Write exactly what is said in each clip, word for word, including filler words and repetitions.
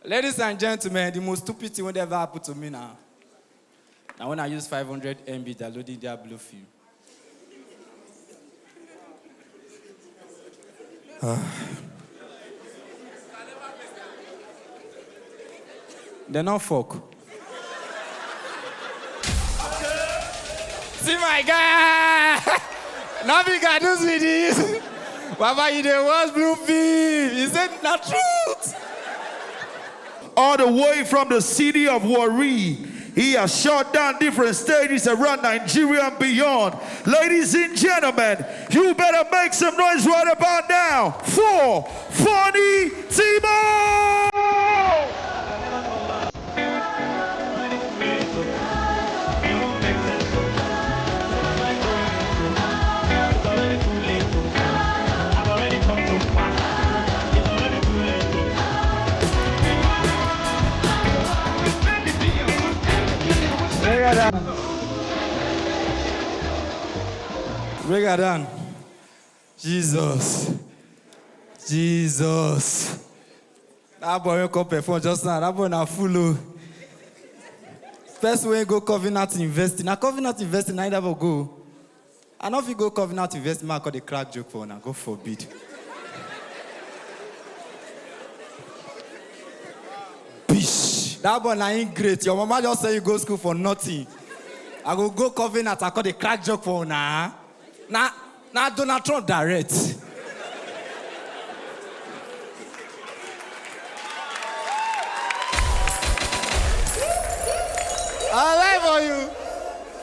Ladies and gentlemen, the most stupid thing wey ever happen to me now. Na when I use five hundred M B downloading their blue film. Dem no fuck. See my guy. No be gadus be this. Baba, you dey watch blue film. He said na truth. All the way from the city of Warri, he has shut down different stages around Nigeria and beyond. Ladies and gentlemen, you better make some noise right about now for Funny Timo! Break her down. Jesus. Jesus. That boy wey come perform just now, that boy na fool o. Person wey go Covenant University, na Covenant University na that boy go. I no fit go Covenant University, make I come dey crack joke for una, God forbid. Bish, that boy na ingrate. Your mama just send you go school for nothing. I go go Covenant, I come dey crack joke for una. Na, na Donald Trump direct. I lie for you.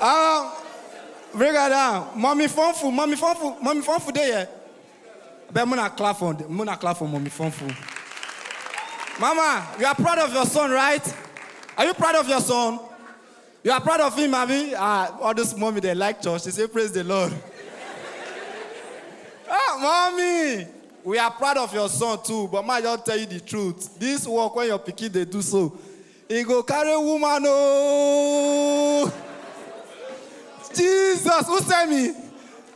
Um, bring her down. Mommy Fonfu, Mommy Fonfu, Mommy Fonfu dey here. But muna clap for, muna clap for Mommy Fonfu. Mama, you are proud of your son, right? Are you proud of your son? You are proud of him, abi? Ah, all those mommy, they like church. They say, "Praise the Lord." Ah, mommy, we are proud of your son too. But ma just tell you the truth. This work when your pikin dey do so, he go carry woman o. Jesus, who send me?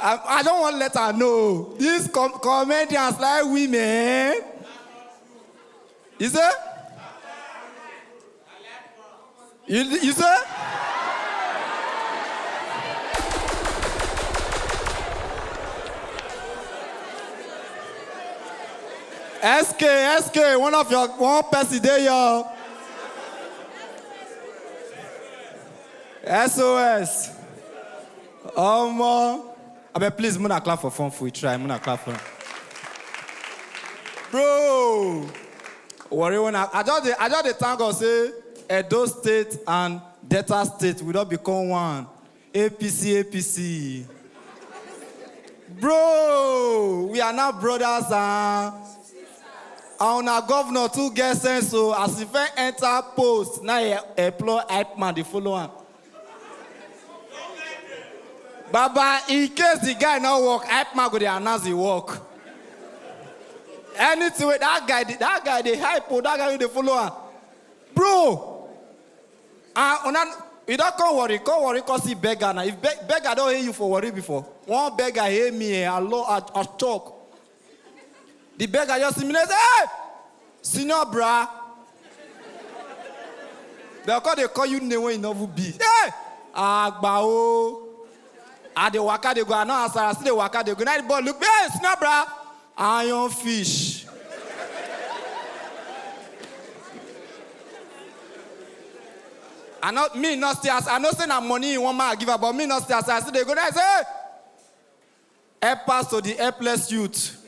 I, I don't want let her know. These com- comedians like women. You say? You, you say? S K, S K, one of your one person dey your S O S. Omo. Abeg, please, muna clap for Fonfu. We try, muna clap for. Bro. Worry when I, I just dey, I just dey thank God say Edo State and Delta State we don become one. A P C, A P C. Bro, we are now brothers and and una governor too get sense o. As he first enter post, now he employ hype man dey follow am. Baba, in case the guy no work, hype man go dey announce the work. Anything wey that guy dey, that guy dey hype o, that guy wey dey follow am. Bro, ah, una, you don come Warri, come Warri, come see beggar na. If be- beggar don hail you for Warri before, one beggar hail me, eh, I lo- I, I shock. The beggar just see me, say, "Hey, senior bra." They come dey call you name wey you no even be. "Hey, agba o." I dey waka dey go, I no answer, I still dey waka dey go. Now the boy look me, "Hey, senior bra." "Iron fish." I no, me no stay as, I know say na money you want make I give am, but me no stay as, I still dey go. Now I say, "Hey, helpers to the helpless youth."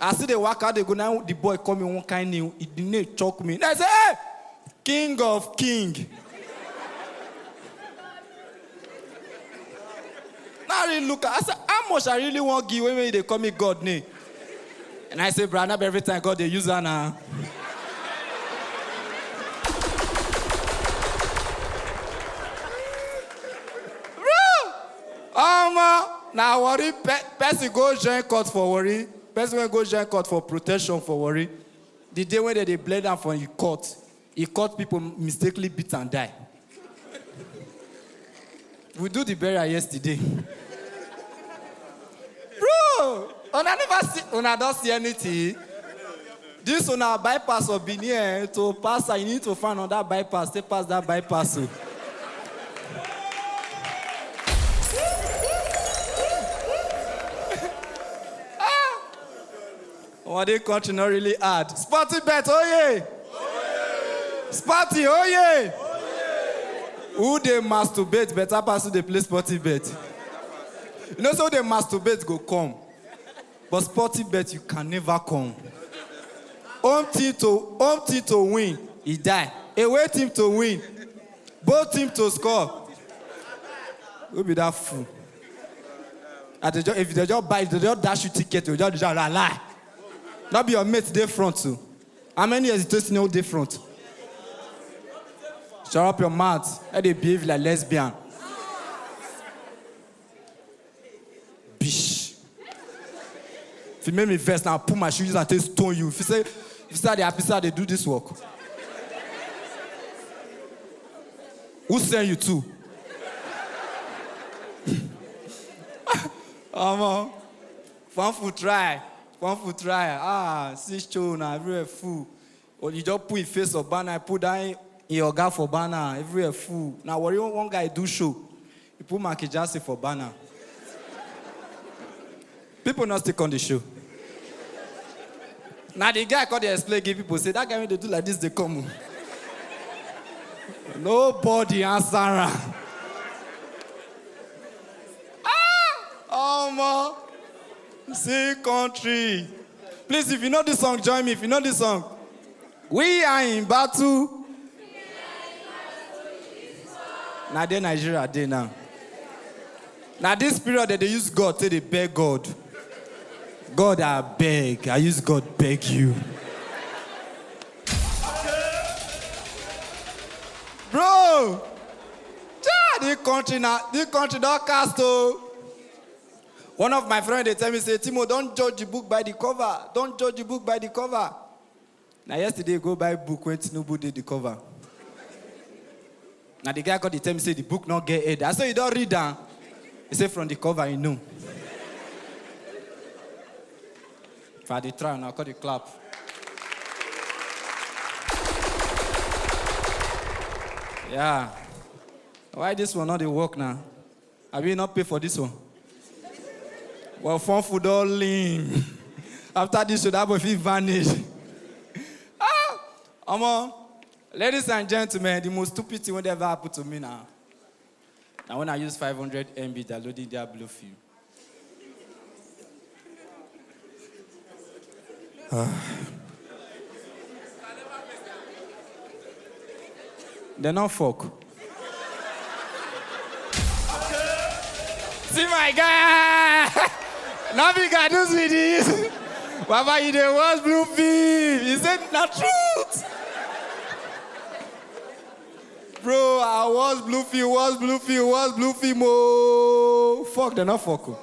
I still dey waka dey go. Now the boy call me one kind name, he, the name choke me. Now I say, "Hey, king of king." Now I really look at, I say, "How much I really want give wey, wey they call me God name?" And I say, "Bra, not every time God they use her now." Bro, um, now Warri pe- person go join court for Warri. Person wey go join court for protection for Warri. The day when they, they bled am for in court, he court people mistakenly beat and die. We do the burial yesterday. Bro, una never see, una don't see anything. This one na bypass of Benin, eh? To pass, you need to find another bypass, take pass that bypass. Oh. Our day country not really hard. Sporty bet, oh yeah! Sporty, oh yeah! Who they masturbate better pass who they play sporty bet. You know, so they masturbate go come. But sporty bet, you can never come. Home team to home team to win, he die. Away team to win, both team to score. Who be that fool? At the, if they just buy, if they just dash you ticket, you just, just lie, lie. Not be your mate dey front too. How many years you take no dey front? Shut up your mouth. How they behave like lesbian? Bish. If you make me vex now, I put my shoes and take stone you. If you say, if you say they happy, say they do this work. Who send you to? Omo, fun food try, fun food try. Ah, see show now, everywhere full. Or you just put in face of banner, I put down in your guy for banner, everywhere full. Now, what you want one guy do show? You put Michael Jackson for banner. People not stick on the show. Now the guy called the explain give people say that guy when they do like this they come. Oh. Nobody answer am. Ah, omo. See country. Please, if you know this song, join me. If you know this song, we are in battle. Now there Nigeria dey now. Now this period that they use God till they beg God. God, I beg. I use God beg you. Bro, cha, this country now, this country don't cast oh. One of my friends they tell me say, Timo, don't judge the book by the cover. Don't judge the book by the cover. Now yesterday go buy book when Tinubu did the cover. Now the guy got the tell me say the book not get head. I say you don't read am. He say from the cover you know. If I dey try now, I call the clap. Yeah. Why this one not dey work now? I will not pay for this one. Well, fun food all lean. After this show, that boy fit vanish. Ah, omo, ladies and gentlemen, the most stupid thing wey ever happen to me now. Now when I use five hundred M B downloading their blue film. Ah. They not fuck. See my guy. Now big I do see this. Baba, you dey watch blue film. He said na truth. Bro, I was blue film, was blue film, was blue film. Oh, fuck, they not fuck. Oh.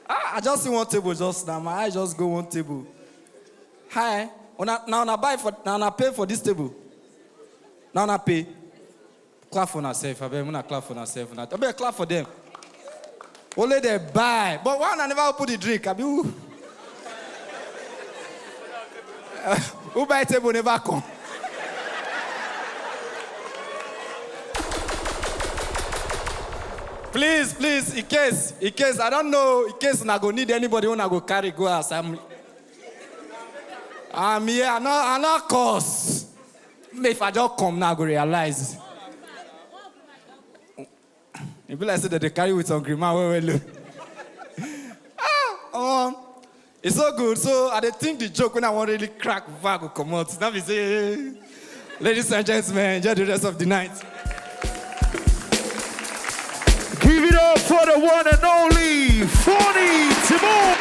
Ah, I just see one table just now. My eye just go one table. Hi. Una, now una buy for, now una pay for this table. Now una pay. Clap for yourself. I bet una clap for yourself. Una, I bet clap for them. Only they buy. But why una never open the drink? I be who? Who buy table never come. Please, please, in case, in case, I don't know, in case una go need anybody, una go carry go as I'm, I'm here, I no, I no cause. If I just come now, I go realize. E be like say that they carry with some grima well well. Oh. Ah, um, it's so good. So I dey think the joke when I want really crack bag go comot. Now be say, ladies and gentlemen, enjoy the rest of the night. Give it up for the one and only Funny Timo.